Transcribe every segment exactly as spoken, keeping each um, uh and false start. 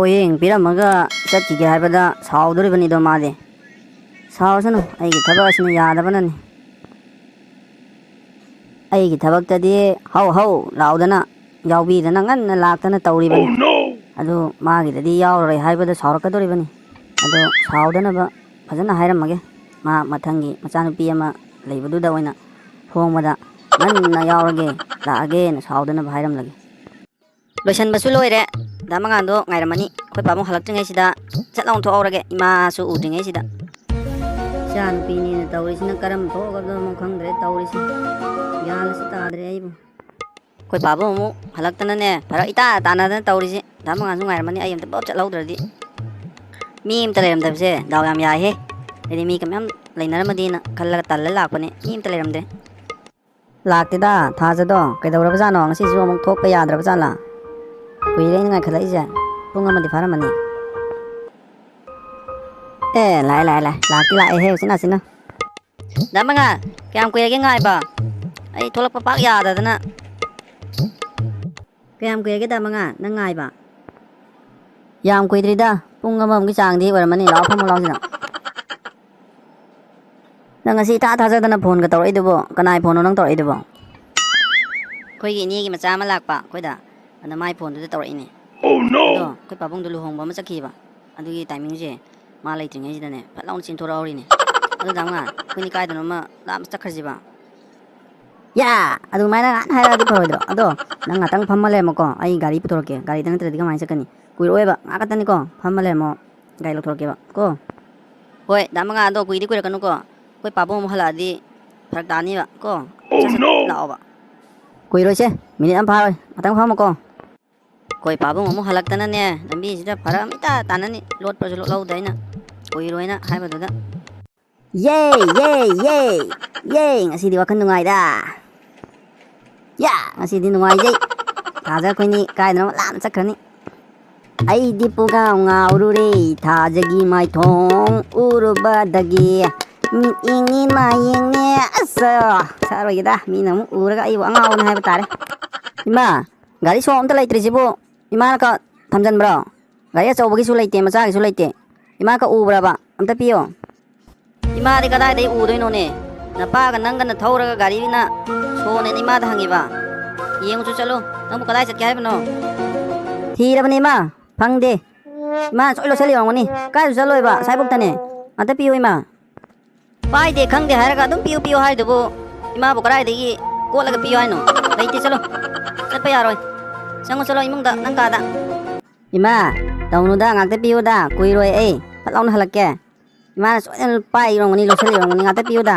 ꯄꯣꯌꯦꯡ ꯄꯤꯔꯝꯃꯒ ꯆꯠꯈꯤꯒꯦ ꯍꯥꯏꯕꯗ ꯁꯥꯎꯗꯣꯔꯤꯕꯅꯤꯗꯣ ꯃꯥꯗꯤ꯫ ꯁꯥꯎꯔꯁꯅꯨ, ꯑꯩꯒꯤ ꯊꯕꯛ ꯑꯁꯤꯅ ꯌꯥꯗꯕꯅꯅꯤ꯫ ꯑꯩꯒꯤ ꯊꯕꯛꯇꯗꯤ ꯍꯧ ꯍꯧ ꯂꯥꯎꯗꯅ ꯌꯥꯎꯕꯤꯗꯅ ꯉꯟꯅ ꯂꯥꯛꯇꯅ ꯇꯧꯔꯤꯕꯅꯤ꯫ ꯑꯗꯨ ꯃꯥꯒꯤꯗꯗꯤ ꯌꯥꯎꯔꯔꯣꯏ ꯍꯥꯏꯕꯗ ꯁꯥꯎꯔꯛꯀꯗꯣꯔꯤꯕꯅꯤ꯫ ꯑꯗꯣ ꯁꯥꯎꯗꯅꯕ ꯐꯖꯅ ꯍꯥꯏꯔꯝꯃꯒꯦ꯫ ꯃꯥ ꯃꯊꯪꯒꯤ ꯃꯆꯥꯅꯨꯄꯤ ꯑꯃ ꯂꯩꯕꯗꯨꯗ ꯑꯣꯏꯅ ꯍꯣꯡꯕꯗ ꯉꯟꯅ ꯌꯥꯎꯔꯒꯦ, ꯂꯥꯛꯑꯒꯦꯅ ꯁꯥꯎꯗꯅꯕ ꯍꯥꯏꯔꯝꯂꯒꯦ꯫ ꯂꯣꯏꯁꯟꯕꯁꯨ ꯂꯣꯏꯔꯦ꯫ ꯗꯥ ꯃꯉꯥꯜꯗꯣ ꯉꯥꯏꯔꯝꯃꯅꯤ꯫ ꯑꯩꯈꯣꯏ ꯄꯥꯕꯨꯡ ꯍꯜꯂꯛꯇ꯭ꯔꯤꯉꯩꯁꯤꯗ ꯆꯠ ꯂꯥꯎꯅ ꯊꯣꯛꯍꯧꯔꯒꯦ, ꯏꯃꯥꯁꯨ ꯎꯗ꯭ꯔꯤꯉꯩꯁꯤꯗ꯫ ꯏꯆꯥ ꯅꯨꯄꯤꯅꯤꯅ ꯇꯧꯔꯤꯁꯤꯅ ꯀꯔꯝ ꯊꯣꯛꯑꯒꯗꯕꯅꯣ ꯈꯪꯗ꯭ꯔꯦ ꯇꯧꯔꯤꯁꯤ꯫ ꯒ꯭ꯌꯥꯟ ꯑꯁꯤ ꯇꯥꯗ꯭ꯔꯦ ꯑꯩꯕꯨ꯫ ꯑꯩꯈꯣꯏ ꯄꯥꯕꯨꯡ ꯑꯃꯨꯛ ꯍꯜꯂꯛꯇꯅꯅꯦ, ꯐꯔꯛ ꯏꯇꯥ ꯇꯥꯅꯗꯅ ꯇꯧꯔꯤꯁꯤ꯫ ꯗꯥ ꯃꯉꯥꯜꯁꯨ ꯉꯥꯏꯔꯝꯃꯅꯤ, ꯑꯩ ꯑꯝꯇ ꯄꯞ ꯆꯠꯍꯧꯗ꯭ꯔꯗꯤ꯫ ꯃꯤ ꯑꯝꯇ ꯂꯩꯔꯝꯗꯕꯁꯦ ꯗꯥꯎ ꯌꯥꯝ ꯌꯥꯏꯍꯦ꯫ ꯑꯩꯗꯤ ꯃꯤ ꯃꯌꯥꯝ ꯂꯩꯅꯔꯝꯃꯗꯤꯅ ꯈꯜꯂꯒ ꯇꯜꯂ ꯂꯥꯛꯄꯅꯦ, ꯃꯤ ꯑꯝꯇ ꯂꯩꯔꯝꯗ꯭ꯔꯦ꯫ ꯂꯥꯛꯇꯦꯗ, ꯊꯥꯖꯗꯣ꯫ ꯀꯩꯗꯧꯔꯕꯖꯥꯠꯅꯣ? ꯉꯁꯤꯁꯨ ꯑꯃꯨꯛ ꯊꯣꯛꯄ ꯌꯥꯗ꯭ꯔꯕꯖꯥꯠꯂꯥ? ꯀꯨꯏꯔꯦ ꯑꯩꯅ ꯉꯥꯏꯈꯠꯂꯛꯏꯁꯦ꯫ ꯄꯨꯡ ꯑꯃꯗꯤ ꯐꯥꯔꯝꯃꯅꯤ꯫ ꯑꯦ, ꯂꯥꯛꯑꯦ, ꯂꯥꯛꯑꯦ, ꯂꯥꯛꯑꯦ꯫ ꯂꯥꯛꯇꯤ ꯂꯥꯛꯑꯦꯍꯦ, ꯎꯆꯤꯟ ꯅꯥꯆꯤꯟꯅ꯫ ꯗꯥ ꯃꯉꯥꯜ, ꯀꯌꯥꯝ ꯀꯨꯏꯔꯒꯦ ꯉꯥꯏꯕ? ꯑꯩ ꯊꯣꯛꯂꯛꯄ ꯄꯥꯛ ꯌꯥꯗꯗꯅ꯫ ꯀꯌꯥꯝ ꯀꯨꯏꯔꯒꯦ ꯗꯥ ꯃꯉꯥꯜ, ꯅꯪ ꯉꯥꯏꯕ? ꯌꯥꯝ ꯀꯨꯏꯗ꯭ꯔꯤꯗ, ꯄꯨꯡ ꯑꯃꯃꯨꯛꯀꯤ ꯆꯥꯡꯗꯤ ꯑꯣꯏꯔꯝꯃꯅꯤ꯫ ꯂꯥꯛꯑꯣ, ꯐꯝꯃꯣ ꯂꯥꯛꯑꯣ ꯁꯤꯗ꯫ ꯅꯪ ꯉꯁꯤ ꯏꯊꯥ ꯊꯥꯖꯗꯅ ꯐꯣꯟꯒ ꯇꯧꯔꯛꯏꯗꯨꯕꯣ? ꯀꯅꯥꯏ ꯐꯣꯟꯅꯣ ꯅꯪ ꯇꯧꯔꯛꯏꯗꯨꯕꯣ? ꯑꯩꯈꯣꯏꯒꯤ ꯏꯅꯦꯒꯤ ꯃꯆꯥ ꯑꯃ ꯂꯥꯛꯄ ꯑꯩꯈꯣꯏꯗ, ꯑꯗ ꯃꯥꯏ ꯐꯣꯟꯗꯨꯗ ꯇꯧꯔꯛꯏꯅꯦ꯫ ꯑꯗꯣ ꯑꯩꯈꯣꯏ ꯄꯥꯕꯨꯡꯗꯣ ꯂꯨꯍꯣꯡꯕ ꯑꯃ ꯆꯠꯈꯤꯕ, ꯑꯗꯨꯒꯤ ꯇꯥꯏꯃꯤꯡꯁꯦ ꯃꯥ ꯂꯩꯇ꯭ꯔꯤꯉꯩꯁꯤꯗꯅꯦ ꯐꯠ ꯂꯥꯎꯅ ꯆꯦꯟꯊꯣꯔꯛꯍꯧꯔꯤꯅꯦ꯫ ꯑꯗꯣ ꯗꯥ ꯃꯉꯥꯜ, ꯑꯩꯈꯣꯏꯅꯤ ꯀꯥꯏꯗꯅꯣꯃ ꯂꯥꯞꯅ ꯆꯠꯈ꯭ꯔꯁꯤꯕ? ꯌꯥ, ꯑꯗꯨꯃꯥꯏꯅ ꯉꯥꯏꯍꯥꯛ ꯍꯥꯏꯔꯛꯑꯗꯤ ꯐꯔꯣꯏꯗ꯭ꯔꯣ? ꯑꯗꯣ ꯅꯪ ꯉꯥꯛꯇꯪ ꯐꯝꯃ ꯂꯩꯔꯝꯃꯣꯀꯣ, ꯑꯩ ꯒꯥꯔꯤ ꯄꯨꯊꯣꯔꯛꯀꯦ꯫ ꯒꯥꯔꯤꯗ ꯅꯠꯇ꯭ꯔꯗꯤ ꯀꯃꯥꯏꯅ ꯆꯠꯀꯅꯤ? ꯀꯨꯏꯔꯛꯑꯣꯏꯕ, ꯉꯥꯏꯍꯥꯛ ꯈꯛꯇꯅꯤꯀꯣ, ꯐꯝꯃ ꯂꯩꯔꯝꯃꯣ, ꯒꯥꯔꯤ ꯂꯧꯊꯣꯔꯛꯀꯦꯕ ꯀꯣ꯫ ꯍꯣꯏ ꯗꯥ ꯃꯉꯥꯜ, ꯑꯗꯣ ꯀꯨꯏꯗꯤ ꯀꯨꯏꯔꯛꯀꯅꯨꯀꯣ, ꯑꯩꯈꯣꯏ ꯄꯥꯕꯨꯡ ꯑꯃꯨꯛ ꯍꯜꯂꯛꯑꯗꯤ ꯐꯔꯛ ꯇꯥꯅꯤꯕ ꯀꯣ꯫ ꯁꯠ ꯁꯠ ꯂꯥꯛꯑꯣꯕ꯫ ꯀꯨꯏꯔꯣꯏꯁꯦ, ꯃꯤꯅꯤꯠ ꯑꯃ ꯐꯥꯔꯣꯏ, ꯉꯥꯛꯇꯪ ꯐꯝꯃꯨꯀꯣ꯫ ꯑꯩꯈꯣꯏ ꯄꯥꯕꯨꯡ ꯑꯃꯨꯛ ꯍꯜꯂꯛꯇꯅꯅꯦ, ꯂꯝꯕꯤꯁꯤꯗ ꯐꯔꯛ ꯑꯃ ꯏꯇꯥ ꯇꯥꯅꯅꯤ, ꯂꯣꯠꯄꯁꯨ ꯂꯣꯠꯍꯧꯗ ꯑꯩꯅ ꯀꯨꯏꯔꯣꯏꯅ ꯍꯥꯏꯕꯗꯨꯗ꯫ ꯌꯦ, ꯌꯦ, ꯌꯦ, ꯌꯦ, ꯉꯁꯤꯗꯤ ꯋꯥꯈꯜ ꯅꯨꯡꯉꯥꯏꯗ꯫ ꯌꯥ, ꯉꯁꯤꯗꯤ ꯅꯨꯡꯉꯥꯏꯖꯩ꯫ ꯊꯥꯖ ꯑꯩꯈꯣꯏꯅꯤ ꯀꯥꯏꯗꯅꯣ ꯂꯥꯞꯅ ꯆꯠꯈ꯭ꯔꯅꯤ꯫ ꯑꯩꯗꯤ ꯄꯨꯡꯉꯥꯎ ꯉꯥꯎꯔꯨꯔꯦ, ꯊꯥꯖꯒꯤ ꯃꯥꯏꯊꯣꯡ ꯎꯔꯨꯕꯗꯒꯤ꯫ ꯃꯤꯠꯌꯦꯡꯅꯤ ꯃꯥꯌꯦꯡꯅꯦ, ꯑꯁ, ꯁꯛꯑꯔꯣꯏꯒꯦꯗ, ꯃꯤꯅ ꯑꯃꯨꯛ ꯎꯔꯒ ꯑꯩꯕꯨ ꯑꯉꯥꯎꯕꯅꯦ ꯍꯥꯏꯕ ꯇꯥꯔꯦ꯫ ꯏꯃꯥ, ꯒꯥꯔꯤ ꯁꯣ ꯑꯝꯇ ꯂꯩꯇ꯭ꯔꯤꯁꯤꯕꯨ ꯏꯃꯥꯅ ꯀ-, ꯊꯝꯖꯟꯕ꯭ꯔꯣ? ꯒꯥꯔꯤ ꯑꯆꯧꯕꯒꯤꯁꯨ ꯂꯩꯇꯦ, ꯃꯆꯥꯒꯤꯁꯨ ꯂꯩꯇꯦ꯫ ꯏꯃꯥ ꯀ ꯎꯕ꯭ꯔꯕ? ꯑꯝꯇ ꯄꯤꯌꯣ꯫ ꯏꯃꯥꯗꯤ ꯀꯗꯥꯏꯗꯩ ꯎꯗꯣꯏꯅꯣꯅꯦ? ꯅꯄꯥꯒ ꯅꯪꯒꯅ ꯊꯧꯔꯒ ꯒꯥꯔꯤꯅ ꯁꯣꯅꯦꯅ ꯏꯃꯥꯗ ꯍꯪꯉꯤꯕ? ꯌꯦꯡꯉꯨꯆꯣ ꯆꯠꯂꯣ꯫ ꯅꯪꯕꯨ ꯀꯗꯥꯏ ꯆꯠꯀꯦ ꯍꯥꯏꯕꯅꯣ? ꯊꯤꯔꯕꯅꯦ ꯏꯃꯥ, ꯐꯪꯗꯦ꯫ ꯏꯃꯥꯅ ꯁꯣꯏ ꯂꯧꯁꯜꯂꯤ ꯑꯣꯏꯔꯝꯒꯅꯤ꯫ ꯀꯥꯏꯗꯁꯨ ꯆꯠꯂꯣꯏꯕ, ꯑꯁꯥꯏꯕꯨꯛꯇꯅꯦ꯫ ꯑꯝꯇ ꯄꯤꯌꯨ ꯏꯃꯥ꯫ ꯄꯥꯏꯗꯦ ꯈꯪꯗꯦ ꯍꯥꯏꯔꯒ ꯑꯗꯨꯝ ꯄꯤꯌꯨ ꯄꯤꯌꯨ ꯍꯥꯏꯗꯨꯕꯨ, ꯏꯃꯥꯕꯨ ꯀꯗꯥꯏꯗꯒꯤ ꯀꯣꯠꯂꯒ ꯄꯤꯌꯨ ꯍꯥꯏꯅꯣ? ꯂꯩꯇꯦ, ꯆꯠꯂꯣ꯫ ꯆꯠꯄ ꯌꯥꯔꯣꯏ꯫ ꯆꯪꯉꯣ ꯆꯠꯂꯣ ꯏꯃꯨꯡꯗ, ꯅꯪ ꯀꯥꯗ꯫ ꯏꯃꯥ, ꯇꯧꯅꯨꯗ, ꯉꯥꯛꯇ ꯄꯤꯌꯨꯗ, ꯀꯨꯏꯔꯣꯏ ꯑꯩ꯫ ꯐꯠ ꯂꯥꯎꯅ ꯍꯜꯂꯛꯀꯦ꯫ ꯏꯃꯥꯅ ꯁꯣꯏꯗꯅ ꯄꯥꯏꯔꯝꯒꯅꯤ, ꯂꯧꯁꯤꯜꯂꯤꯔꯝꯒꯅꯤ, ꯉꯥꯛꯇ ꯄꯤꯌꯨꯗ꯫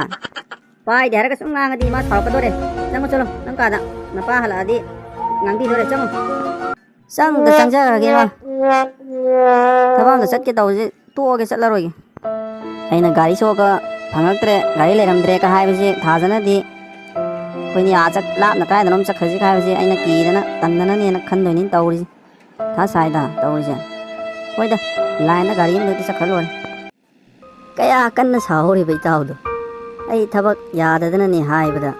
ꯄꯥꯏꯗꯦ ꯍꯥꯏꯔꯒ ꯁꯨꯝ ꯉꯥꯡꯉꯗꯤ ꯏꯃꯥ ꯁꯥꯎꯔꯛꯀꯗꯣꯔꯦ꯫ ꯆꯪꯉꯣ ꯆꯠꯂꯣ, ꯅꯪ ꯀꯥꯗ꯫ ꯅꯄꯥ ꯍꯜꯂꯛꯑꯗꯤ ꯉꯥꯡꯕꯤꯗꯣꯔꯦ, ꯆꯪꯉꯣ꯫ ꯆꯪꯗ ꯆꯪꯖꯈ꯭ꯔꯒꯦ ꯏꯃꯥ꯫ ꯊꯕꯛ ꯑꯝꯇ ꯆꯠꯀꯦ ꯇꯧꯕꯁꯦ ꯇꯣꯛꯑꯒꯦ, ꯆꯠꯂꯔꯣꯏꯒꯦ꯫ ꯑꯩꯅ ꯒꯥꯔꯤ ꯁꯣꯛꯑꯒ ꯐꯪꯉꯛꯇ꯭ꯔꯦ, ꯒꯥꯔꯤ ꯂꯩꯔꯝꯗ꯭ꯔꯦꯒ ꯍꯥꯏꯕꯁꯦ ꯊꯥꯖꯅꯗꯦ꯫ ꯑꯩꯈꯣꯏꯅꯤ ꯑꯥ ꯆꯠ-, ꯂꯥꯞꯅ ꯀꯥꯏꯗꯅꯣꯝ ꯆꯠꯈ꯭ꯔꯁꯤ ꯍꯥꯏꯕꯁꯦ ꯑꯩꯅ ꯀꯤꯗꯅ ꯇꯟꯗꯅꯅꯦꯅ ꯈꯟꯗꯣꯏꯅꯤꯅ ꯇꯧꯔꯤꯁꯦ꯫ ꯃꯊꯥ ꯁꯥꯏꯗ ꯇꯧꯔꯤꯁꯦ꯫ ꯍꯣꯏꯗ, ꯂꯥꯏꯟꯗ ꯒꯥꯔꯤ ꯑꯃꯗ ꯍꯦꯛꯇ ꯆꯠꯈ꯭ꯔ ꯂꯣꯏꯔꯦ꯫ ꯀꯌꯥ ꯀꯟꯅ ꯁꯥꯎꯍꯧꯔꯤꯕ ꯏꯇꯥꯎꯗꯣ꯫ ꯑꯩ ꯊꯕꯛ ꯌꯥꯗꯗꯅꯅꯦ ꯍꯥꯏꯕꯗ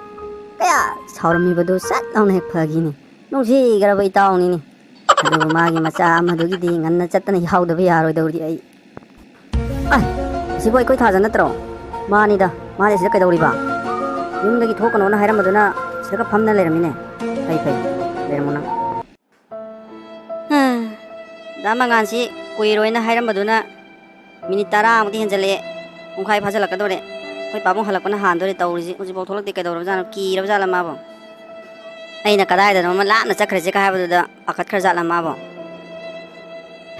ꯀꯌꯥ ꯁꯥꯎꯔꯝꯃꯤꯕꯗꯨ ꯁꯠ ꯂꯥꯎꯅ ꯍꯦꯛ ꯐꯈꯤꯅꯦ꯫ ꯅꯨꯡꯁꯤꯈ꯭ꯔꯕ ꯏꯇꯥꯎꯅꯤꯅꯦ꯫ ꯑꯗꯨꯕꯨ ꯃꯥꯒꯤ ꯃꯆꯥ ꯑꯃꯗꯨꯒꯤꯗꯤ ꯉꯟꯅ ꯆꯠꯇꯅ ꯌꯥꯎꯗꯕ ꯌꯥꯔꯣꯏꯗꯧꯔꯤ ꯑꯩ꯫ ꯑ, ꯑꯁꯤꯕꯨ ꯑꯩꯈꯣꯏ ꯊꯥꯖ ꯅꯠꯇ꯭ꯔꯣ? ꯃꯥꯅꯤꯗ, ꯃꯥꯗꯤ ꯑꯁꯤꯗ ꯀꯩꯗꯧꯔꯤꯕ? ꯌꯨꯝꯗꯒꯤ ꯊꯣꯛꯀꯅꯣꯅ ꯍꯥꯏꯔꯝꯕꯗꯨꯅ ꯁꯤꯗꯒ ꯐꯝꯗꯅ ꯂꯩꯔꯝꯃꯤꯅꯦ꯫ ꯐꯩ, ꯐꯩ, ꯂꯩꯔꯝꯃꯣ ꯅꯪ꯫ ꯗꯥ ꯃꯉꯥꯟꯁꯤ ꯀꯨꯏꯔꯣꯏꯅ ꯍꯥꯏꯔꯝꯕꯗꯨꯅ ꯃꯤꯅꯤꯠ ꯇꯔꯥꯃꯨꯛꯇꯤ ꯍꯦꯟꯖꯜꯂꯛꯑꯦ꯫ ꯄꯨꯡꯈꯥꯏ ꯐꯥꯖꯤꯜꯂꯛꯀꯗꯧꯔꯦ꯫ ꯑꯩꯈꯣꯏ ꯄꯥꯕꯨꯡ ꯍꯜꯂꯛꯄꯅ ꯍꯥꯟꯗꯣꯔꯦ ꯇꯧꯔꯤꯁꯤ꯫ ꯍꯧꯖꯤꯛꯐꯥꯎ ꯊꯣꯛꯂꯛꯇꯦ, ꯀꯩꯗꯧꯔꯕꯖꯥꯠꯅꯣ? ꯀꯤꯔꯕꯖꯥꯠꯂ ꯃꯥꯕꯣ? ꯑꯩꯅ ꯀꯗꯥꯏꯗꯅꯣꯃ ꯂꯥꯞꯅ ꯆꯠꯈ꯭ꯔꯁꯦ ꯀ ꯍꯥꯏꯕꯗꯨꯗ ꯄꯥꯈꯠꯈ꯭ꯔꯖꯥꯠꯂ ꯃꯥꯕꯣ?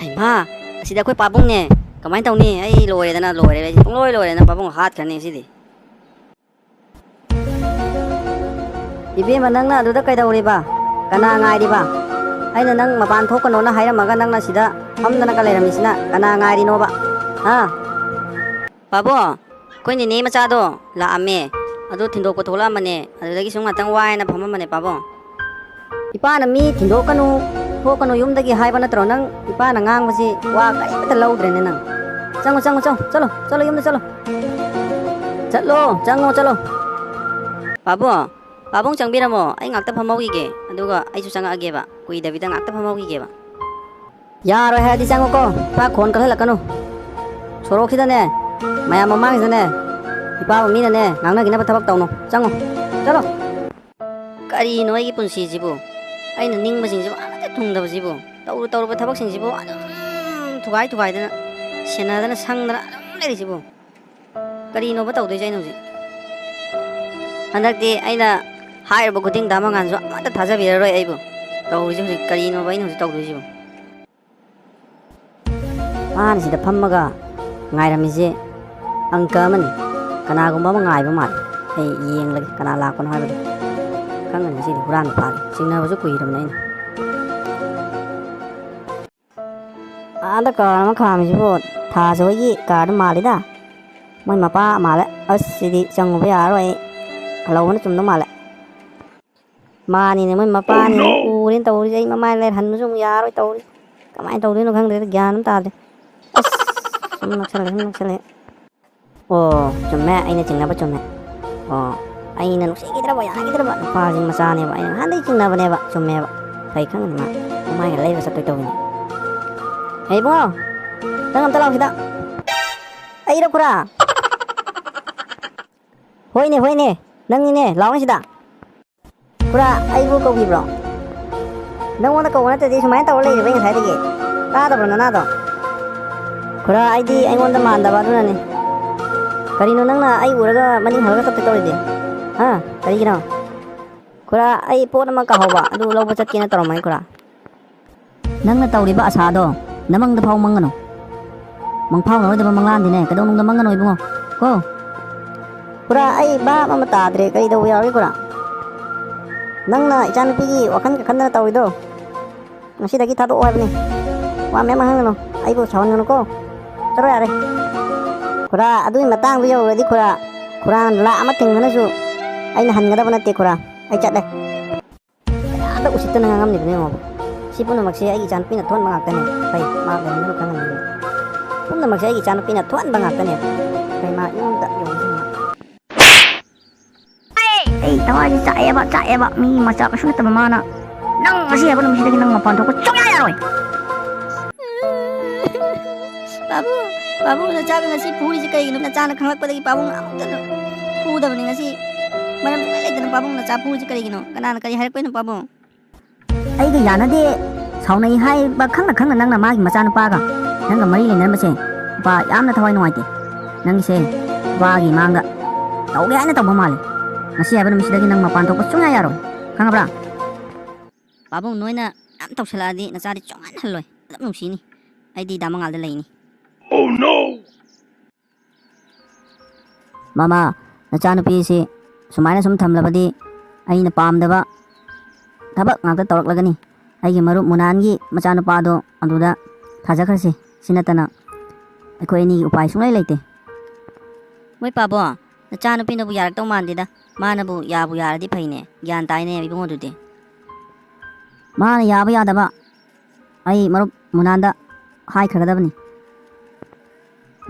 ꯍꯩꯃꯥ, ꯑꯁꯤꯗꯤ ꯑꯩꯈꯣꯏ ꯄꯥꯕꯨꯡꯅꯦ꯫ ꯀꯃꯥꯏꯅ ꯇꯧꯅꯤ? ꯑꯩ ꯂꯣꯏꯔꯦꯗꯅ, ꯂꯣꯏꯔꯦ꯫ ꯑꯩ ꯄꯨꯡꯂꯣꯏ ꯂꯣꯏꯔꯦꯗꯅ, ꯄꯥꯕꯨꯡ ꯍꯥꯠꯈ꯭ꯔꯅꯤ ꯁꯤꯗꯤ꯫ ꯏꯕꯦꯝꯃ, ꯅꯪꯅ ꯑꯗꯨꯗ ꯀꯩꯗꯧꯔꯤꯕ? ꯀꯅꯥ ꯉꯥꯏꯔꯤꯕ? ꯑꯩꯅ ꯅꯪ ꯃꯄꯥꯟ ꯊꯣꯛꯀꯅꯣꯅ ꯍꯥꯏꯔꯝꯃꯒ ꯅꯪꯅ ꯁꯤꯗ ꯐꯝꯗꯅꯒ ꯂꯩꯔꯝꯃꯤꯁꯤꯅ ꯀꯅꯥ ꯉꯥꯏꯔꯤꯅꯣꯕ? ꯍꯥ? ꯄꯥꯕꯣ, ꯑꯩꯈꯣꯏ ꯅꯦꯅꯦ ꯃꯆꯥꯗꯣ ꯂꯥꯛꯑꯝꯃꯦ꯫ ꯑꯗꯨ ꯊꯤꯟꯗꯣꯛꯄ ꯊꯣꯛꯂꯛꯑꯝꯕꯅꯦ꯫ ꯑꯗꯨꯗꯒꯤ ꯁꯨꯝ ꯉꯥꯛꯇꯪ ꯋꯥꯏꯅ ꯐꯝꯃꯝꯕꯅꯦ, ꯄꯥꯕꯣ꯫ ꯏꯄꯥꯅ ꯃꯤ ꯊꯤꯟꯗꯣꯛꯀꯅꯨ, ꯊꯣꯛꯀꯅꯨ ꯌꯨꯝꯗꯒꯤ ꯍꯥꯏꯕ ꯅꯠꯇ꯭ꯔꯣ? ꯅꯪ ꯏꯄꯥꯅ ꯉꯥꯡꯕꯁꯤ ꯋꯥ ꯀꯔꯤꯝꯇ ꯂꯧꯗ꯭ꯔꯦꯅꯦ ꯅꯪ꯫ ꯆꯪꯉꯣ, ꯆꯪꯉꯣ, ꯆꯪꯉꯣ, ꯆꯠꯂꯣ, ꯆꯠꯂꯣ, ꯌꯨꯝꯗ ꯆꯠꯂꯣ꯫ ꯆꯠꯂꯣ, ꯆꯪꯉꯣ, ꯆꯠꯂꯣ꯫ ꯄꯥꯕꯨꯡ, ꯄꯥꯕꯨꯡ ꯆꯪꯕꯤꯔꯝꯃꯣ, ꯑꯩ ꯉꯥꯛꯇ ꯐꯝꯍꯧꯈꯤꯒꯦ, ꯑꯗꯨꯒ ꯑꯩꯁꯨ ꯆꯪꯉꯛꯑꯒꯦꯕ, ꯀꯨꯏꯗꯕꯤꯗ ꯉꯥꯛꯇ ꯐꯝꯍꯧꯈꯤꯒꯦꯕ꯫ ꯌꯥꯔꯣꯏ ꯍꯥꯏꯔꯗꯤ ꯆꯪꯉꯨꯀꯣ꯫ ꯄꯥꯛ ꯈꯣꯟ ꯀꯜꯍꯜꯂꯛꯀꯅꯨ꯫ ꯁꯣꯔꯣꯛꯁꯤꯗꯅꯦ, ꯃꯌꯥꯝ ꯃꯃꯥꯡꯁꯤꯗꯅꯦ, ꯏꯄꯥꯕꯨ ꯃꯤꯅꯅꯦ ꯉꯥꯡꯅꯈꯤꯅꯕ ꯊꯕꯛ ꯇꯧꯅꯨ꯫ ꯆꯪꯉꯣ꯫ ꯆꯠꯂꯣ꯫ ꯀꯔꯤꯅꯣ ꯑꯩꯒꯤ ꯄꯨꯟꯁꯤꯁꯤꯕꯨ? ꯑꯩꯅ ꯅꯤꯡꯕꯁꯤꯡꯁꯤꯕꯨ ꯑꯃꯠꯇ ꯊꯨꯡꯗꯕꯁꯤꯕꯨ? ꯇꯧꯔꯨ ꯇꯧꯔꯨꯕ ꯊꯕꯛꯁꯤꯡꯁꯤꯕꯨ ꯑꯗꯨꯝ ꯊꯨꯒꯥꯏ ꯊꯨꯒꯥꯏꯗꯅ, ꯁꯦꯟꯅꯗꯅ ꯁꯪꯗꯅ ꯑꯗꯨꯝ ꯂꯩꯔꯤꯁꯤꯕꯨ? ꯀꯔꯤꯅꯣꯕ ꯇꯧꯗꯣꯏꯁꯦ ꯑꯩꯅ ꯍꯧꯖꯤꯛ? ꯍꯟꯗꯛꯇꯤ ꯑꯩꯅ ꯍꯥꯏꯔꯨꯕ ꯈꯨꯗꯤꯡꯗ ꯑꯃꯉꯥꯟꯁꯨ ꯑꯃꯠꯇ ꯊꯥꯖꯕꯤꯔꯔꯣꯏ ꯑꯩꯕꯨ꯫ ꯇꯧꯔꯤꯁꯦ ꯍꯧꯖꯤꯛ ꯀꯔꯤꯅꯣꯕ ꯑꯩꯅ ꯍꯧꯖꯤꯛ ꯇꯧꯗꯣꯏꯁꯤꯕꯨ? ꯃꯥꯅ ꯁꯤꯗ ꯐꯝꯃꯒ ꯉꯥꯏꯔꯝꯃꯤꯁꯦ ꯑꯪꯀ ꯑꯃꯅꯤ꯫ ꯀꯅꯥꯒꯨꯝꯕ ꯑꯃ ꯉꯥꯏꯕ ꯃꯥꯜꯂꯤ꯫ ꯑꯩ ꯌꯦꯡꯂꯒꯦ ꯀꯅꯥ ꯂꯥꯛꯄꯅꯣ ꯍꯥꯏꯕꯗꯣ꯫ ꯈꯪꯒꯅꯤ ꯉꯁꯤꯗꯤ ꯍꯨꯔꯥꯟꯕ ꯐꯥꯒꯦ꯫ ꯆꯤꯡꯅꯕꯁꯨ ꯀꯨꯏꯔꯕꯅꯤ ꯑꯩꯅ꯫ ꯑꯥꯗ ꯀꯥꯔ ꯑꯃ ꯈꯥꯝꯃꯤꯁꯤꯕꯨ ꯊꯥꯖ ꯍꯣꯏꯒꯤ ꯀꯥꯔꯗꯨ ꯃꯥꯜꯂꯤꯗ꯫ ꯃꯣꯏ ꯃꯄꯥ ꯃꯥꯜꯂꯦ꯫ ꯑꯁ, ꯁꯤꯗꯤ ꯆꯪꯉꯨꯕ ꯌꯥꯔꯔꯣꯏ ꯑꯩ꯫ ꯍꯜꯍꯧꯕꯅ ꯆꯨꯝꯗꯧ ꯃꯥꯜꯂꯦ꯫ ꯃꯥꯅꯤꯅꯦ, ꯃꯣꯏ ꯃꯄꯥꯅꯤꯅꯦ꯫ Oh, no! ꯎꯔꯦꯅ ꯇꯧꯔꯤꯁꯦ꯫ ꯑꯩ ꯃꯃꯥꯏ ꯂꯩꯔꯍꯟꯕꯁꯨ ꯑꯃꯨꯛ ꯌꯥꯔꯣꯏ ꯇꯧꯔꯤꯁꯦ꯫ ꯀꯃꯥꯏꯅ ꯇꯧꯗꯣꯏꯅꯣ ꯈꯪꯗ꯭ꯔꯦꯗ, ꯒ꯭ꯌꯥꯟ ꯑꯃ ꯇꯥꯗ꯭ꯔꯦ꯫ ꯑꯁ! ꯁꯨꯝ ꯅꯛꯁꯜꯂꯛꯑꯦ, ꯁꯨꯝ ꯅꯛꯁꯜꯂꯛꯑꯦ꯫ ꯑꯣ, ꯆꯨꯝꯃꯦ, ꯑꯩꯅ ꯆꯤꯡꯅꯕ ꯆꯨꯝꯃꯦ꯫ ꯑꯣ, ꯑꯩꯅ ꯅꯨꯡꯁꯤꯈꯤꯗ꯭ꯔꯕ, ꯌꯥꯅꯈꯤꯗ꯭ꯔꯕ ꯅꯨꯄꯥꯁꯤꯡ ꯃꯆꯥꯅꯦꯕ꯫ ꯑꯩꯅ ꯅꯍꯥꯟꯗꯒꯤ ꯆꯤꯡꯅꯕꯅꯦꯕ꯫ ꯆꯨꯝꯃꯦꯕ꯫ ꯐꯩ ꯈꯪꯉꯅꯤ ꯃꯥ꯫ ꯃꯃꯥꯏꯒ ꯂꯩꯕ ꯆꯠꯇꯣꯏ ꯇꯧꯋꯤꯅꯦ꯫ ꯍꯦ ꯏꯕꯨꯡꯉꯣ, ꯅꯪ ꯑꯝꯇ ꯂꯥꯛꯑꯣ ꯁꯤꯗ꯫ ꯑꯩꯔꯣ ꯈꯨꯔꯥ? ꯍꯣꯏꯅꯦ, ꯍꯣꯏꯅꯦ, ꯅꯪꯅꯤꯅꯦ, ꯂꯥꯛꯑꯣꯅꯦ ꯁꯤꯗ꯫ ꯈꯨꯔꯥ, ꯑꯩꯕꯨ ꯀꯧꯕꯤꯕ꯭ꯔꯣ? ꯅꯪꯉꯣꯟꯗ ꯀꯧꯕ ꯅꯠꯇ꯭ꯔꯗꯤ ꯁꯨꯃꯥꯏꯅ ꯇꯧꯔ ꯂꯩꯔꯤꯕ ꯑꯩ ꯉꯁꯥꯏꯗꯒꯤ꯫ ꯇꯥꯗꯕ꯭ꯔꯣ ꯅꯅꯥꯗꯣ? ꯈꯨꯔꯥ, ꯑꯩꯗꯤ ꯑꯩꯉꯣꯟꯗ ꯃꯥꯟꯗꯕ ꯑꯗꯨꯅꯅꯤ꯫ ꯀꯔꯤꯅꯣ ꯅꯪꯅ ꯑꯩ ꯎꯔꯒ ꯃꯅꯤꯡ ꯍꯜꯂꯒ ꯆꯠꯇꯣꯏ ꯇꯧꯔꯤꯗꯤ? ꯍꯥ? ꯀꯔꯤꯒꯤꯅꯣ? ꯈꯨꯔꯥ, ꯑꯩ ꯄꯣꯠ ꯑꯃ ꯀꯥꯍꯧꯕ, ꯑꯗꯨ ꯂꯧꯕ ꯆꯠꯀꯦꯅ ꯇꯧꯔꯝꯕꯅꯤ ꯈꯨꯔꯥ꯫ ꯅꯪꯅ ꯇꯧꯔꯤꯕ ꯑꯁꯥꯗꯣ ꯅꯃꯪꯗ ꯐꯥꯎ ꯃꯪꯒꯅꯨ꯫ ꯃꯪꯐꯥꯎꯅꯔꯣꯏꯗꯕ ꯃꯪꯂꯥꯟꯗꯤꯅꯦ ꯀꯩꯗꯧꯅꯨꯡꯗ ꯃꯪꯒꯅꯨ ꯏꯕꯨꯡꯉꯣ꯫ ꯀꯣ? ꯈꯨꯔꯥ, ꯑꯩ ꯚꯥꯞ ꯑꯃ ꯇꯥꯗ꯭ꯔꯦ, ꯀꯔꯤ ꯇꯧꯕ ꯌꯥꯎꯔꯒꯦ ꯈꯨꯔꯥ? ꯅꯪꯅ ꯏꯆꯥꯅꯨꯄꯤꯒꯤ ꯋꯥꯈꯜ ꯈꯟꯗꯅ ꯇꯧꯔꯤꯗꯣ? ꯉꯁꯤꯗꯒꯤ ꯊꯥꯗꯣꯛꯑꯣ ꯍꯥꯏꯕꯅꯤ꯫ ꯋꯥ ꯃꯌꯥꯝ ꯉꯥꯡꯍꯟꯒꯅꯨ, ꯑꯩꯕꯨ ꯁꯥꯎꯍꯟꯒꯅꯨꯀꯣ꯫ ꯆꯠꯂꯣ ꯌꯥꯔꯦ꯫ ꯈꯨꯔꯥ, ꯑꯗꯨꯒꯤ ꯃꯇꯥꯡꯗꯨ ꯌꯧꯔꯗꯤ ꯈꯨꯔꯥ, ꯈꯨꯔꯥꯅ ꯂꯥꯛ ꯑꯃ ꯇꯤꯡꯉꯅꯁꯨ ꯑꯩꯅ ꯍꯟꯒꯗꯕ ꯅꯠꯇꯦ ꯈꯨꯔꯥ꯫ ꯑꯩ ꯆꯠꯂꯦ꯫ ꯀꯌꯥꯗ ꯎꯁꯤꯠꯇꯅ ꯉꯥꯡꯉꯝꯂꯤꯕꯅꯣ ꯌꯦꯡꯉꯣ꯫ ꯁꯤ ꯄꯨꯝꯅꯃꯛꯁꯦ ꯑꯩꯒꯤ ꯏꯆꯥꯅꯨꯄꯤꯅ ꯊꯣꯛꯍꯟꯕ ꯉꯥꯛꯇꯅꯦ꯫ ꯐꯩ, ꯃꯥ ꯂꯩꯍꯟꯒꯅꯨ ꯈꯪꯍꯟꯒꯅꯨ꯫ ꯄꯨꯝꯅꯃꯛꯁꯦ ꯑꯩꯒꯤ ꯏꯆꯥꯅꯨꯄꯤꯅ ꯊꯣꯛꯍꯟꯕ ꯉꯥꯛꯇꯅꯦ꯫ ꯐꯩ, ꯃꯥ ꯌꯨꯝꯗ ꯌꯧꯕꯁꯤꯡꯅ꯫ ꯑꯩ ꯊꯋꯥꯏꯁꯦ ꯆꯥꯛꯑꯦꯕ, ꯆꯥꯛꯑꯦꯕ꯫ ꯃꯤ ꯃꯆꯥ ꯀꯩꯁꯨ ꯅꯠꯇꯕ ꯃꯥꯅ꯫ ꯅꯪ ꯉꯁꯤ ꯍꯥꯏꯕ ꯅꯨꯃꯤꯠꯁꯤꯗꯒꯤ ꯅꯪ ꯃꯄꯥꯟ ꯊꯣꯛꯄ ꯁꯨꯡꯌꯥ ꯌꯥꯔꯣꯏ꯫ ꯄꯥꯕꯨꯡ, ꯄꯥꯕꯨꯡ, ꯅꯆꯥꯒ ꯉꯁꯤ ꯐꯨꯔꯤꯁꯦ ꯀꯩꯒꯤꯅꯣ? ꯅꯆꯥꯅ ꯈꯪꯂꯛꯄꯗꯒꯤ ꯄꯥꯕꯨꯡꯅ ꯑꯃꯨꯛꯇ ꯐꯨꯗꯕꯅꯤ꯫ ꯉꯁꯤ ꯃꯔꯝ ꯁꯨꯡꯂꯩ ꯂꯩꯇꯅ ꯄꯥꯕꯨꯡ ꯅꯆꯥ ꯐꯨꯔꯤꯁꯦ ꯀꯔꯤꯒꯤꯅꯣ? ꯀꯅꯥꯅ ꯀꯔꯤ ꯍꯥꯏꯔꯛꯄꯩꯅꯣ, ꯄꯥꯕꯨꯡ? ꯑꯩꯒ ꯌꯥꯅꯗꯦ, ꯁꯥꯎꯅꯩ ꯍꯥꯏꯕ ꯈꯪꯅ ꯈꯪꯅ ꯅꯪꯅ ꯃꯥꯒꯤ ꯃꯆꯥꯅꯨꯄꯥꯒ ꯅꯪꯒ ꯃꯔꯤ ꯂꯩꯅꯔꯝꯕꯁꯦ, ꯏꯄꯥ, ꯌꯥꯝꯅ ꯊꯋꯥꯏ ꯅꯨꯡꯉꯥꯏꯇꯦ꯫ ꯅꯪꯒꯤꯁꯦ ꯏꯄꯥꯒꯤ ꯃꯥꯡꯗ ꯇꯧꯒꯦ ꯍꯥꯏꯅ ꯇꯧꯕ ꯃꯥꯜꯂꯦ꯫ ꯉꯁꯤ ꯍꯥꯏꯕ ꯅꯨꯃꯤꯠꯁꯤꯗꯒꯤ ꯅꯪ ꯃꯄꯥꯟ ꯊꯣꯛꯄ ꯁꯨꯡꯌꯥ ꯌꯥꯔꯣꯏ, ꯈꯪꯉꯕ꯭ꯔꯥ? ꯄꯥꯕꯨꯡ, ꯅꯣꯏꯅ ꯌꯥꯝ ꯇꯧꯁꯜꯂꯛꯑꯗꯤ ꯅꯆꯥꯗꯤ ꯁꯨꯡꯍꯟ ꯍꯜꯂꯣꯏ꯫ ꯑꯗꯨꯝ ꯅꯨꯡꯁꯤꯅꯤ꯫ ꯑꯩꯗꯤ ꯗꯥ ꯃꯉꯥꯜꯗ ꯂꯩꯅꯤ꯫ Oh no! ꯃꯃꯥ, ꯅꯆꯥꯅꯨꯄꯤꯁꯤ ꯁꯨꯃꯥꯏꯅ ꯁꯨꯝ ꯊꯝꯂꯕꯗꯤ ꯑꯩꯅ ꯄꯥꯝꯗꯕ ꯊꯕꯛ ꯉꯥꯛꯇ ꯇꯧꯔꯛꯂꯒꯅꯤ꯫ ꯑꯩꯒꯤ ꯃꯔꯨꯞ ꯃꯨꯅꯥꯟꯒꯤ ꯃꯆꯥꯅꯨꯄꯥꯗꯣ ꯑꯗꯨꯗ ꯊꯥꯖꯈ꯭ꯔꯁꯤ꯫ ꯁꯤ ꯅꯠꯇꯅ ꯑꯩꯈꯣꯏ ꯑꯅꯤꯒꯤ ꯎꯄꯥꯏ ꯁꯨꯡꯂꯩ ꯂꯩꯇꯦ꯫ ꯃꯣꯏ ꯄꯥꯕꯣ, ꯅꯆꯥꯅꯨꯄꯤꯅꯕꯨ ꯌꯥꯔꯛꯇꯧ ꯃꯥꯟꯗꯦꯗ꯫ ꯃꯥꯅꯕꯨ ꯌꯥꯕꯨ ꯌꯥꯔꯗꯤ ꯐꯩꯅꯦ꯫ ꯒ꯭ꯌꯥꯟ ꯇꯥꯏꯅꯦ ꯏꯕꯨꯡꯉꯣꯗꯨꯗꯤ꯫ ꯃꯥꯅ ꯌꯥꯕ ꯌꯥꯗꯕ ꯑꯩ ꯃꯔꯨꯞ ꯃꯨꯅꯥꯟꯗ ꯍꯥꯏꯈ꯭ꯔꯒꯗꯕꯅꯤ꯫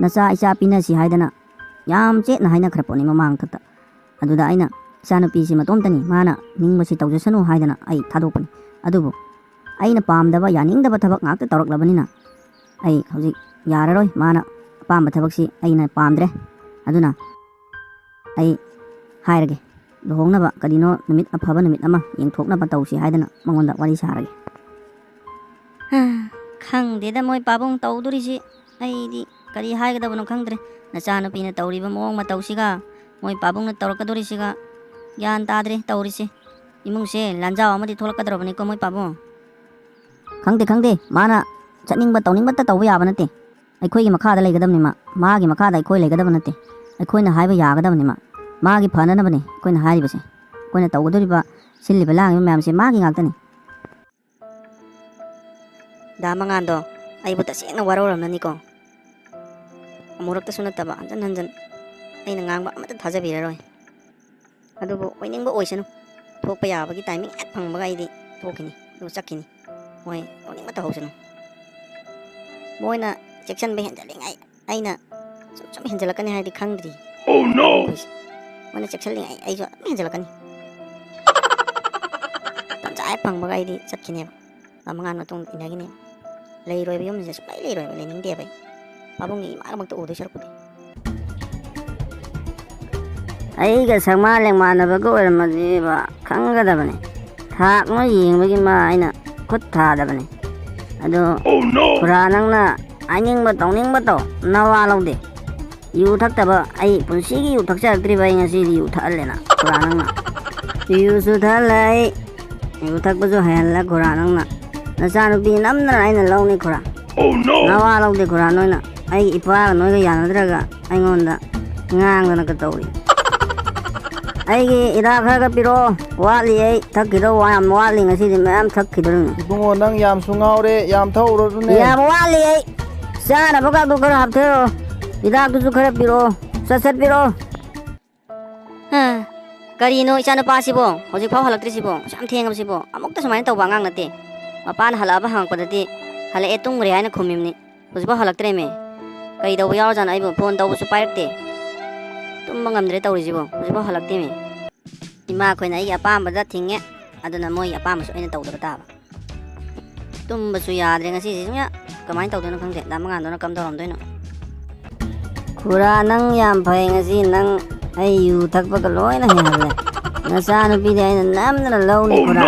ꯅꯆꯥ ꯏꯆꯥ ꯄꯤꯅꯁꯤ ꯍꯥꯏꯗꯅ ꯌꯥꯝ ꯆꯦꯠꯅ ꯍꯥꯏꯅꯈ꯭ꯔ ꯄꯣꯠꯅꯤ ꯃꯃꯥꯡ ꯈꯛꯇ꯫ ꯑꯗꯨꯗ ꯑꯩꯅ, "ꯏꯆꯥꯅꯨꯄꯤꯁꯤ ꯃꯇꯣꯝꯇꯅꯤ, ꯃꯥꯅ ꯅꯤꯡꯕꯁꯤ ꯇꯧꯖꯁꯅꯨ" ꯍꯥꯏꯗꯅ ꯑꯩ ꯊꯥꯗꯣꯛꯄꯅꯤ꯫ ꯑꯗꯨꯕꯨ ꯑꯩꯅ ꯄꯥꯝꯗꯕ, ꯌꯥꯅꯤꯡꯗꯕ ꯊꯕꯛ ꯉꯥꯛꯇ ꯇꯧꯔꯛꯂꯕꯅꯤꯅ ꯑꯩ ꯍꯧꯖꯤꯛ ꯌꯥꯔꯔꯣꯏ꯫ ꯃꯥꯅ ꯑꯄꯥꯝꯕ ꯊꯕꯛꯁꯤ ꯑꯩꯅ ꯄꯥꯝꯗ꯭ꯔꯦ꯫ ꯑꯗꯨꯅ ꯑꯩ ꯍꯥꯏꯔꯒꯦ, ꯂꯨꯍꯣꯡꯅꯕ ꯀꯔꯤꯅꯣ ꯅꯨꯃꯤꯠ ꯑꯐꯕ ꯅꯨꯃꯤꯠ ꯑꯃ ꯌꯦꯡꯊꯣꯛꯅꯕ ꯇꯧꯁꯤ ꯍꯥꯏꯗꯅ ꯃꯉꯣꯟꯗ ꯋꯥꯔꯤ ꯁꯥꯔꯒꯦ꯫ ꯈꯪꯗꯦꯗ ꯃꯣꯏ ꯄꯥꯕꯨꯡ ꯇꯧꯗꯣꯔꯤꯁꯤ꯫ ꯑꯩꯗꯤ ꯀꯔꯤ ꯍꯥꯏꯒꯗꯕꯅꯣ ꯈꯪꯗ꯭ꯔꯦ꯫ ꯅꯆꯥꯅꯨꯄꯤꯅ ꯇꯧꯔꯤꯕ ꯃꯑꯣꯡ ꯃꯇꯧꯁꯤꯒ ꯃꯣꯏ ꯄꯥꯕꯨꯡꯅ ꯇꯧꯔꯛꯀꯗꯣꯔꯤꯁꯤꯒ ꯒ꯭ꯌꯥꯟ ꯇꯥꯗ꯭ꯔꯦ ꯇꯧꯔꯤꯁꯦ꯫ ꯏꯃꯨꯡꯁꯦ ꯂꯥꯟꯖꯥꯎ ꯑꯃꯗꯤ ꯊꯣꯛꯂꯛꯀꯗꯧꯔꯕꯅꯤꯀꯣ ꯃꯣꯏ ꯄꯥꯕꯨꯡ꯫ ꯈꯪꯗꯦ, ꯈꯪꯗꯦ, ꯃꯥꯅ ꯆꯠꯅꯤꯡꯕ ꯇꯧꯅꯤꯡꯕꯇ ꯇꯧꯕ ꯌꯥꯕ ꯅꯠꯇꯦ꯫ ꯑꯩꯈꯣꯏꯒꯤ ꯃꯈꯥꯗ ꯂꯩꯒꯗꯕꯅꯤ ꯃꯥ꯫ ꯃꯥꯒꯤ ꯃꯈꯥꯗ ꯑꯩꯈꯣꯏ ꯂꯩꯒꯗꯕ ꯅꯠꯇꯦ꯫ ꯑꯩꯈꯣꯏꯅ ꯍꯥꯏꯕ ꯌꯥꯒꯗꯕꯅꯤ ꯃꯥ꯫ ꯃꯥꯒꯤ ꯐꯅꯅꯕꯅꯤ ꯑꯩꯈꯣꯏꯅ ꯍꯥꯏꯔꯤꯕꯁꯦ꯫ ꯑꯩꯈꯣꯏꯅ ꯇꯧꯒꯗꯧꯔꯤꯕ, ꯁꯤꯜꯂꯤꯕ ꯂꯥꯡꯉꯤꯕ ꯃꯌꯥꯝꯁꯦ ꯃꯥꯒꯤ ꯉꯥꯛꯇꯅꯤ꯫ ꯗꯥ ꯃꯉꯥꯟꯗꯣ ꯑꯩꯕꯨ ꯇꯁꯦꯡꯅ ꯋꯥꯔꯧꯔꯝꯅꯅꯤꯀꯣ꯫ ꯑꯃꯨꯔꯛꯇꯁꯨ ꯅꯠꯇꯕ ꯍꯟꯖꯟ ꯍꯟꯖꯟ ꯑꯩꯅ ꯉꯥꯡꯕ ꯑꯃꯠꯇ ꯊꯥꯖꯕꯤꯔꯔꯣꯏ꯫ ꯑꯗꯨꯕꯨ ꯑꯣꯏꯅꯤꯡꯕ ꯑꯣꯏꯁꯅꯨ꯫ ꯊꯣꯛꯄ ꯌꯥꯕꯒꯤ timing ꯍꯦꯛ ꯐꯪꯕꯒ ꯑꯩꯗꯤ ꯊꯣꯛꯈꯤꯅꯤ, ꯑꯗꯨꯒ ꯆꯠꯈꯤꯅꯤ꯫ ꯃꯣꯏ ꯇꯧꯅꯤꯡꯕ ꯇꯧꯍꯧꯁꯅꯨ꯫ ꯃꯣꯏꯅ ꯆꯦꯛꯁꯤꯟꯕ ꯍꯦꯟꯖꯜꯂꯤꯉꯩ ꯑꯩꯅ ꯁꯨꯝ ꯁꯨꯝ ꯍꯦꯟꯖꯜꯂꯛꯀꯅꯤ ꯍꯥꯏꯗꯤ ꯈꯪꯗ꯭ꯔꯤ꯫ Oh no! ꯑꯩꯈꯣꯏꯁꯦ꯫ ꯃꯣꯏꯅ ꯆꯦꯛꯁꯤꯜꯂꯤꯉꯩ ꯑꯩꯁꯨ ꯑꯗꯨꯝ ꯍꯦꯟꯖꯜꯂꯛꯀꯅꯤ꯫ ꯇꯟꯖꯥ ꯍꯦꯛ ꯐꯪꯕꯒ ꯑꯩꯗꯤ ꯆꯠꯈꯤꯅꯦꯕ꯫ ꯊꯥ ꯃꯉꯥ ꯃꯇꯨꯡꯗ ꯏꯟꯅꯈꯤꯅꯦꯕ꯫ ꯂꯩꯔꯣꯏꯕ ꯌꯨꯝꯁꯤꯗ ꯁꯨꯡꯂꯩ ꯂꯩꯔꯣꯏꯕ, ꯂꯩꯅꯤꯡꯗꯦꯕ ꯑꯩ꯫ ꯄꯥꯕꯨꯡꯒꯤ ꯏꯃꯥꯅꯃꯛꯇ ꯎꯗꯣꯏ ꯁꯔꯨꯛꯄꯨꯗꯤ꯫ ꯑꯩꯒ ꯁꯛꯃꯥ ꯂꯦꯡꯃꯥꯟꯅꯕꯒ ꯑꯣꯏꯔꯝꯃꯗꯤꯕ ꯈꯪꯒꯗꯕꯅꯤ꯫ ꯊꯥꯛꯅ ꯌꯦꯡꯕꯒꯤ ꯃꯥ ꯑꯩꯅ ꯈꯨꯠ ꯊꯥꯗꯕꯅꯤ꯫ ꯑꯗꯣ, ꯈꯨꯔꯥ, ꯅꯪꯅ ꯍꯥꯏꯅꯤꯡꯕ ꯇꯧꯅꯤꯡꯕ ꯇꯧ, ꯅꯋꯥ ꯂꯧꯗꯦ꯫ ꯌꯨ ꯊꯛꯇꯕ, ꯑꯩ ꯄꯨꯟꯁꯤꯒꯤ ꯌꯨ ꯊꯛꯆꯔꯛꯇ꯭ꯔꯤꯕ, ꯑꯩ ꯉꯁꯤꯗꯤ ꯌꯨ ꯊꯛꯍꯜꯂꯦꯅ, ꯈꯨꯔꯥ, ꯅꯪꯅ꯫ ꯌꯨꯁꯨ ꯊꯛꯍꯜꯂꯦ ꯑꯩ, ꯌꯨ ꯊꯛꯄꯁꯨ ꯍꯩꯍꯜꯂꯦ, ꯈꯨꯔꯥ, ꯅꯪꯅ꯫ ꯅꯆꯥꯅꯨꯄꯤ ꯅꯝꯗꯅ ꯑꯩꯅ ꯂꯧꯅꯤ, ꯈꯨꯔꯥ꯫ ꯅꯋꯥ ꯂꯧꯗꯦ, ꯈꯨꯔꯥ, ꯅꯣꯏꯅ꯫ ꯑꯩꯒꯤ ꯏꯄꯥꯒ ꯅꯣꯏꯒ ꯌꯥꯅꯗ꯭ꯔꯒ ꯑꯩꯉꯣꯟꯗ ꯉꯥꯡꯗꯅꯒ ꯇꯧꯔꯤ꯫ ꯑꯩꯒꯤ ꯍꯤꯗꯥꯛ ꯈꯔꯒ ꯄꯤꯔꯛꯑꯣ, ꯋꯥꯠꯂꯤ, ꯑꯩ ꯊꯛꯈꯤꯗꯧꯕ ꯌꯥꯝ ꯋꯥꯠꯂꯤ, ꯉꯁꯤꯗꯤ ꯃꯌꯥꯝ ꯊꯛꯈꯤꯗꯣꯔꯤꯅꯤ꯫ ꯏꯕꯨꯡꯉꯣ, ꯅꯪ ꯌꯥꯝꯁꯨ ꯉꯥꯎꯔꯦ, ꯌꯥꯝ ꯊꯛꯎꯔꯅꯨꯅꯦ꯫ ꯌꯥꯝ ꯋꯥꯠꯂꯤ, ꯑꯩ ꯆꯥꯅꯕꯒꯗꯨ ꯈꯔ ꯍꯥꯞꯊꯔꯛꯑꯣ, ꯍꯤꯗꯥꯛꯇꯨꯁꯨ ꯈꯔ ꯄꯤꯔꯛꯑꯣ, ꯁꯠ ꯁꯠ ꯄꯤꯔꯛꯑꯣ꯫ ꯍꯥ, ꯀꯔꯤꯅꯣ ꯏꯆꯥꯅꯨꯄꯥꯁꯤꯕꯣ ꯍꯧꯖꯤꯛꯐꯥꯎ ꯍꯜꯂꯛꯇ꯭ꯔꯤꯁꯤꯕꯣ? ꯑꯁꯨꯛ ꯌꯥꯝ ꯊꯦꯡꯉꯕꯁꯤꯕꯣ? ꯑꯃꯨꯛꯇ ꯁꯨꯃꯥꯏꯅ ꯇꯧꯕ ꯑꯉꯥꯡ ꯅꯠꯇꯦ꯫ ꯃꯄꯥꯅ ꯍꯜꯂꯛꯑꯕ ꯍꯪꯉꯛꯄꯗꯗꯤ, "ꯍꯜꯂꯛꯑꯦ, ꯇꯨꯝꯈ꯭ꯔꯦ" ꯍꯥꯏꯅ ꯈꯨꯝꯃꯤꯕꯅꯤ꯫ ꯍꯧꯖꯤꯛꯐꯥꯎ ꯍꯜꯂꯛꯇ꯭ꯔꯦꯃꯦ꯫ ꯀꯔꯤ ꯇꯧꯕ ꯌꯥꯎꯔꯖꯥꯠꯅꯣ? ꯑꯩꯕꯨ ꯐꯣꯟ ꯇꯧꯕꯁꯨ ꯄꯥꯏꯔꯛꯇꯦ꯫ ꯇꯨꯝꯕ ꯉꯝꯗ꯭ꯔꯦ ꯇꯧꯔꯤꯁꯤꯕꯣ, ꯍꯧꯖꯤꯛꯐꯥꯎ ꯍꯜꯂꯛꯇꯦꯃꯦ꯫ ꯏꯃꯥꯈꯣꯏꯅ ꯑꯩꯒꯤ ꯑꯄꯥꯝꯕꯗ ꯊꯤꯡꯉꯦ, ꯑꯗꯨꯅ ꯃꯣꯏꯒꯤ ꯑꯄꯥꯝꯕꯁꯨ ꯑꯩꯅ ꯇꯧꯗꯕ ꯇꯥꯕ꯫ ꯇꯨꯝꯕꯁꯨ ꯌꯥꯗ꯭ꯔꯦ ꯉꯁꯤꯁꯦ ꯁꯨꯡꯌꯥ꯫ ꯀꯃꯥꯏꯅ ꯇꯧꯗꯣꯏꯅꯣ ꯈꯪꯗꯦ, ꯗꯥ ꯃꯉꯥꯜꯗꯨꯅ ꯀꯝꯗꯧꯔꯝꯗꯣꯏꯅꯣ? ꯈꯨꯔꯥ, ꯅꯪ ꯌꯥꯝ ꯐꯩ ꯉꯁꯤ, ꯅꯪ ꯑꯩ ꯌꯨ ꯊꯛꯄꯒ ꯂꯣꯏꯅ ꯍꯩꯍꯜꯂꯦ꯫ ꯅꯆꯥꯅꯨꯄꯤꯗꯤ ꯑꯩꯅ ꯅꯝꯗꯅ ꯂꯧꯅꯤ, ꯈꯨꯔꯥ꯫